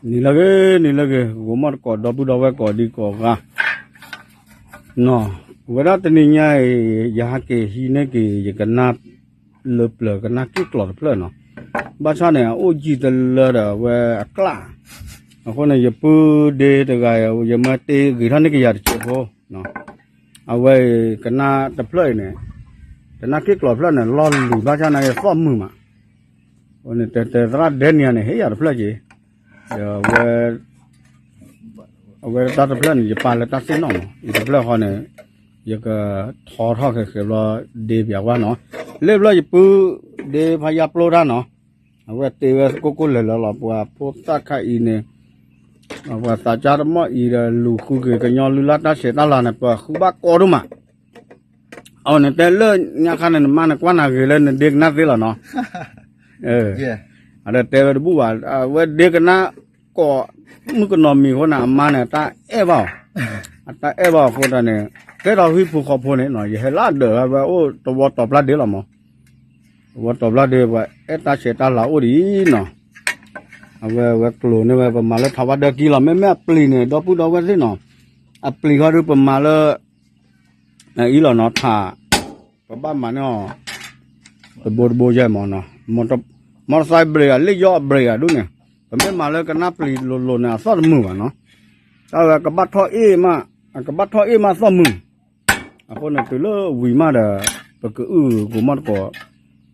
နံၤလၢဂ့ၤ နံၤလၢဂ့ၤ ဂိၤမီၣ်တကိး ဒီပုၢ်ဒီဝဲၢ်ကိးဒံကိးဂၤ, နီၤ, ဝဲဒၣ်တနံၤညါအံၤ ယဟးက့ၤဟံးန့ၢ်က့ၤ ယကနၣ်လၢပျၢၤ ကနၣ်က့ၣ်ကျီၤတဖျၢၣ်နီၤ, ဘၣ်ဆၣ်န့ၣ် အအိၣ်ယံၤတလၢဒီးအဝဲအကျၣ်, အဃိန့ၣ် ယပုၢ်ဒ့တဂၤအံၤ ယမၢတ့ဂ့ၤထီၣ်န့ၢ်ကယၤတစဲးဖိ, အဝဲအံၤကနၣ်တဖျၢၣ်အံၤန့ၣ်, ကနၣ်က့ၣ်ကျီၤတဖျၢၣ်န့ၣ် လီၢ်လံၤဘၣ်ဆၣ်န့ၣ် ယသီၣ်မုာ်မး, အဃိန့ၣ် တဲတဲသရၣ်ဒဲနံၤန့ၣ် ဟ့ၣ်ယၤတဖျၢၣ်က့ၤ, ဒီး အဝဲတၢ်တဖျၢၣ်န့ၣ် ယပာ်လၢတၢ်သ့ၣ်နီၣ်မး အံၤတဖျၢၣ်ဃီန့ၣ်, ယကထီထီၣ်ဃဲၤဃဲၤဘျီ ဒ့ပၠးကွၢ်နီၤ, လၢဘျီယပုၢ်ဒ့ဖးယါပျိတၢ်နီၤ, အဝဲတ့ဝဲကိၢ်ကိၢ်လၢၤလၢၤလီၤ ပှၤဖိသၣ်ခါအံၤန့ၣ်, ပှၤသးစၢ်တမီၢ်အံၤဒီး လူၤဃုက့ၤကညီလုၢ်လၢ်တၢ်ဆဲးတၢ်လၤန့ၣ် ပဃုဘၣ်ကီဒိၣ်မး, အဝဲန့ၣ်တဲလၢညါခါန့ၣ် နမါန့ၣ်ကွၢ်နၤဂ့ၤလၢနဒ့ကနၣ်သ့လီၤနီၤ အဒီးတဲဝဲတဘူၣ်ဘၣ် အဝဲဒ့ကနၣ်ကိးမုၣ်ကနီၤမံၤအဃိန့ၣ် အမါန့ၣ် အတၢ်အဲၣ်ဘၣ်အီၤ, အတၢ်အဲၣ်ဘၣ်အီၤအဃိသတးန့ၣ်, ကဲထီၣ်ဟံၣ်ဖိဃီဖိန့ၣ်နီၤ ယဟဲလၢဒၢးဝဲအိၣ်တဝီတီၤပျၢ်ဒ့လီၤမး, တဝီတီၤပျၢ်ဒ့ ပှၤအဲၣ်တၢ်ဆဲးတၢ်လၤအိၣ်ဒ်အံၤနီၤ, အဝဲဝဲကျိၤန့ၢ်ဝဲ ပမၤလၢထးဝါဒၢကံလီၤ မ့မ့ၢ်အပျံၤန့ၣ် ဒီပုၢ်ဒီဝဲၢ်သ့ၣ်နီၤ, အပျံၤဃီဒီးပမၤလၢ အံၤလီၤနီၤ ထး, ပဘၣ်မၤန့ၢ်အီၤ တဘိတဘိယဲၢ်မးနီၤ, မီတသဲဘြ့းဂၤ လ့ၣ်ယီၣ်အဘြ့းဂၤဒ်န့ၣ်, ပမ့ၢ်မၤလၢကနၣ်ပျံၤလိၤလိၤန့ၣ် အသီၣ်တမုာ်ဘၣ်နီၤ, တၢ်ဝဲကဘၣ်ထီၣ်အ့ၣ်မး, အကဘၣ်ထီၣ်အ့ၣ်မးသီၣ်မုာ်, အဃိန့ၣ် တုၤလၢဝံၤမးဒီး ပကအုၣ်ဂိၤမီၣ်တကိး,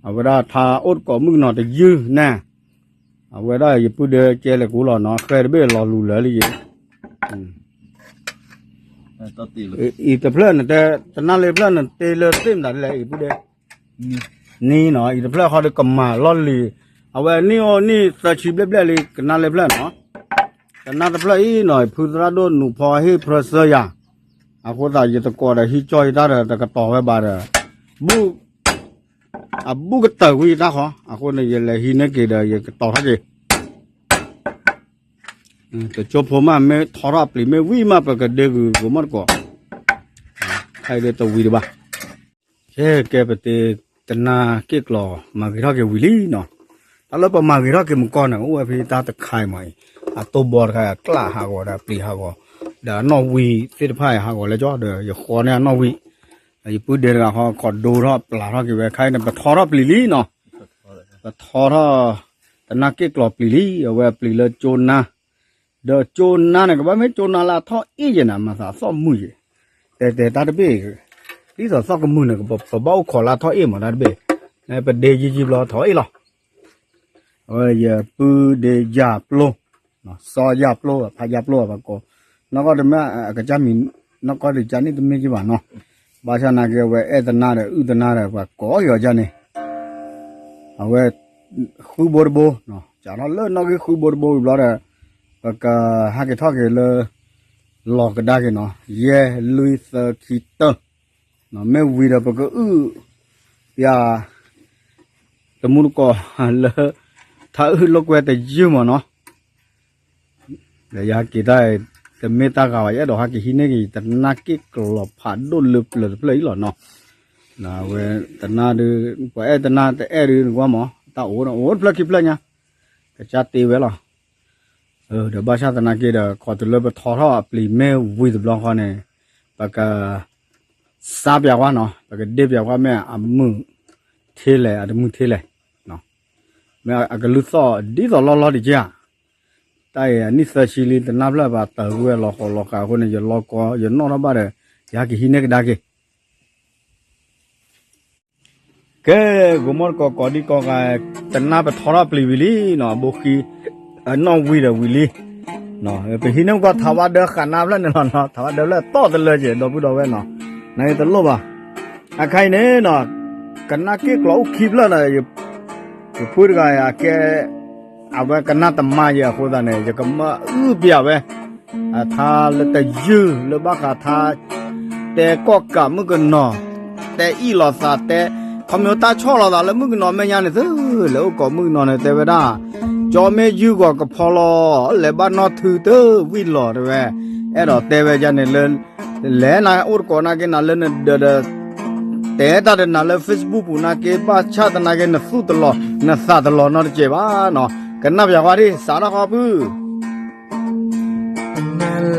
အဝဲဒၣ်ထးအိၣ်တကိးမုၣ်ကနီၤတယုၢ်န့ၣ်, အဝဲဒၣ်ယပုၢ်ဒ့ကဲလဲၤကူလီၤနီၤ ဃဲတဘ့ၣ်လီၤလူၤလၢာ်လံယ့ၣ် အံၤတဖျၢၣ်န့ၣ်တဲ, တနၢ်လၢဖျၢၣ်န့ၣ် တ့လၢသ့ၣ်မတၤဒ်လဲၣ် အံၤပုၢ်ဒ့, နံၤနီၤ အံၤတဖျၢၣ်ဃီဒီးကမၤလီၢ်လံၤ, အဝဲနံၣ်အိၣ်နံၣ်သၢဆံဘျဲၣ်ဘျဲၣ်လံ ကနၣ်လၢဖျၢၣ်နီၤ, ကနၣ်တဖျၢၣ်အံၤနီၤ ဖုသရၣ်ဒိၣ်နူးဖီဟ့ၣ်ဖြၢၣ်စၢၤယၤ, အဃိသတးယတကိးဒီးဟံးကၠီယတၢ်ဒီးတကတီၤဝဲဘၣ်ဒီး, ဘူၣ်, အဘူၣ်ကတၢၢ်ကွံာ်ယတၢ်ဃီ, အဃိန့ၣ် ယလဲၤဟံးန့ၢ်က့ၤဒီး ယကတီၤထီၣ်က့ၤ တကၠိဖိမး မ့ၢ်ထီထီၣ်အပျံၤမ့ၢ်ဝံၤမး ပကဒ့ဂုၤဂိၤမီၣ်တကိး, ခဲအံၤဒ်တဝံၤဒံးဘၣ်, ကဲကဲပတ့တနၢ်က့ၣ်ကျီၤ မၤဂ့ၤထီၣ်က့ၤဝံၤလံနီၤ, တၢ်လၢပမၤဂ့ၤထီၣ်က့ၤမုၢ်ကီၢ်န့ၣ် အိၣ်ဝဲဖဲတၢ်တခါအံၤမးအံၤ, အတိၢ်ဘီတခါအံၤ အကျၣ်ဟးဂီၤဒီးအပျံၤဟးဂီၤ, ဒီးအနီၣ်ဝံၤသ့ၣ်တဖၣ်အံၤဟးဂီၤလၢကၠီဒီး ယဃီန့ၢ်အနီၣ်ဝံၤ, ယပုၢ်ဒ့တဂၤဃီ ခိးဒိထီၣ်ပျၢ်ထီၣ်က့ၤဝဲ ခဲအံၤန့ၣ် ပထီထီၣ်ပျံၤလံနီၤ ပထီထီၣ် တနၢ်က့ၣ်ကျီၤပျံၤလံ အဝဲပျံၤလၢကၠိနါ, ဒီးကၠိနါန့ၣ် ကဘၣ်မ့ၢ်ကၠိနါလၢအထီၣ်အ့ၣ်ယဲၢ်န့ၣ် မၤသးအသီၣ်မုာ်ယဲၢ်, တဲတဲတၢ်တဘ့ၣ်, ဒ်သိးသီၣ်ကမုာ်န့ၣ် ပဘၣ်အိၣ်ခိးလၢအထီၣ်အ့ၣ်မးတၢ်တဘ့ၣ်, ပဒ့ယံာ်ယံာ်ဘျီထီၣ်အ့ၣ်လီၤ အဝဲယပုၢ်ဒ့ယၤပျိ, စီၤယၤပျိ ဖးယၤပျိ ပှၤကိး, နီၢ်ကီၢ်တမ့ၢ်အကစၢ်မံၤ, နီၢ်ကီၢ်တကစၢ်န့ၣ်တမ့ၢ်က့ဘၣ်နီၤ, ဘၣ်ဆၣ်နာ်က့အဝဲအဲၣ်သနါဒီးအုၣ်သနါဒီးပှၤကိးက့ၤအီၤဒ်န့ၣ်, အဝဲ ဃုဘိတဘိ, စးထီၣ်လၢနီၣ်ဂံၢ်ဃုဘိတဘိဝံၤဘျီဒီး, ပကဟဲက့ၤထီၣ်က့ၤလၢ လီၤကဒါက့ၤနီၤ, ယဲၢ်လွံၢ်သၢခံတၢ, မ့ၢ်ဝံၤဒီးပကအုၣ်, ယၤ, တမူတကိးလၢ ထါအုၣ်လိာ်ကွဲတယုၢ်မးနီၤ, ဒီးယဟဲက့ၤတၢ်, တမ့ၢ်တၢ်ဂၤဘၣ် ယအဲၣ်ဒိးဟဲက့ၤဟံးန့ၢ်က့ၤ ယတနၢ်က့ၣ်ကျီၤဖးဒိၣ်လၢပျၢၤတဖျၢၣ်အံၤလီၤနီၤ, အဝဲတနါဒုး, ပှၤအဲၣ်တနါတအဲၣ်ဒုးနကွၢ်မး, တၢ်အိၣ်အိၣ်တဖျၢၣ်ခံဖျၢၣ်ညါ, ကစၢ်တ့ဝဲလီၤ ဒီးဘၣ်ဆၣ်သနာ်က့ဒီး ခီတုၤလၢပထီထီၣ်အပျံၤမ့ၢ်ဝံၤတဘျီဃီန့ၣ်, ပက စါပၠးကွၢ်နီၤ, ပကဒ့ပၠးကွၢ်မ့ၢ်အမုာ်ထဲလဲၣ် အတမုာ်ထဲလဲၣ်, မ့ၢ်အကလုၢ်သီၣ်ဒ်သိးလီၢ်လီၢ်တက့ၢ်ဧါ, တၢ်အံၤအနံၣ်သၢဆံလံ တနါဖျၢၣ်ပှၤတၢ်ဂုၢ်ဝဲလီၤဃီၤလီၤဃာ်အဃိန့ၣ် ယလီၤကီ ယနီၣ်ထီၣ်ဘၣ်ဒီး ယဟဲက့ၤဟံးန့ၢ်ကဒါက့ၤ ကဲ, ဂိၤမီၣ်တကိးကိးဒံကိးဂၤ, တနါပထီထီၣ်ပျံၤဝံၤလံနီၤ, အဘိဃံ, အနီၣ်ဝံၤဒီးဝံၤလံ, ပဟံးန့ၢ်ကွၢ်ထးဝါဒၢဃာ်နါဖျၢၣ်န့ၣ်လီၤနီၤ, ထးဝါဒၢဖျၢၣ်တီၢ်တလၢက့ၤ ဒီပုၢ်ဒီဝဲၢ်နီၤ, နတလိၣ်ဘၣ်, အခါအံၤန့ၣ်နီၤ, ကနၣ်က့ၣ်ကျီၤအိၣ်ခံဖျၢၣ်နီၤ, ယပုၢ်တဂၤအကဲ အဝဲကနၣ်တမါယဲၢ်အဃိသတးန့ၣ် ယကမၢအုၣ်ပၠးဝဲ, အထါလၢတယုၢ်လၢဘၣ်ဃးထါ, တဲကီၣ်ကးမုၣ်ကနီၤ, တဲအံၣ်လိာ်သးတဲ, ခီမ့ၢ်တၢ်ဆီၣ်လီၤသးလၢမုၣ်ကနီၤမဲာ်ညါန့ၣ်သု, လဲၤအိၣ်ကိးမုၣ်ကနီၤန့ၣ် တဲဝဲဒၣ်, ကၠီမ့ၢ်ယုၢ်ဂီၤကဖီလီၤ, လဲၤဘၣ်နီၢ်ထုတဝံၣ်လီၤတဲဝဲ, အဲၣ်ဒိးတဲဝဲဒ်န့ၣ်လၢ လဲၤနၤအိၣ်တကိးနာ်က့နၤလၢနဒၢးဒီး တဲတၢ်ဒီးနၤလၢ Facebook ပူၤနာ်က့ ဘၣ်ဆၣ်သနာ်က့ နသူၣ်တလီၤ နသးတလီၤနီတစဲးဘၣ်နီၤ, ကနၣ်ပၠးကွၢ်ဒံး စးထီၣ်ခီပုၢ် နၤ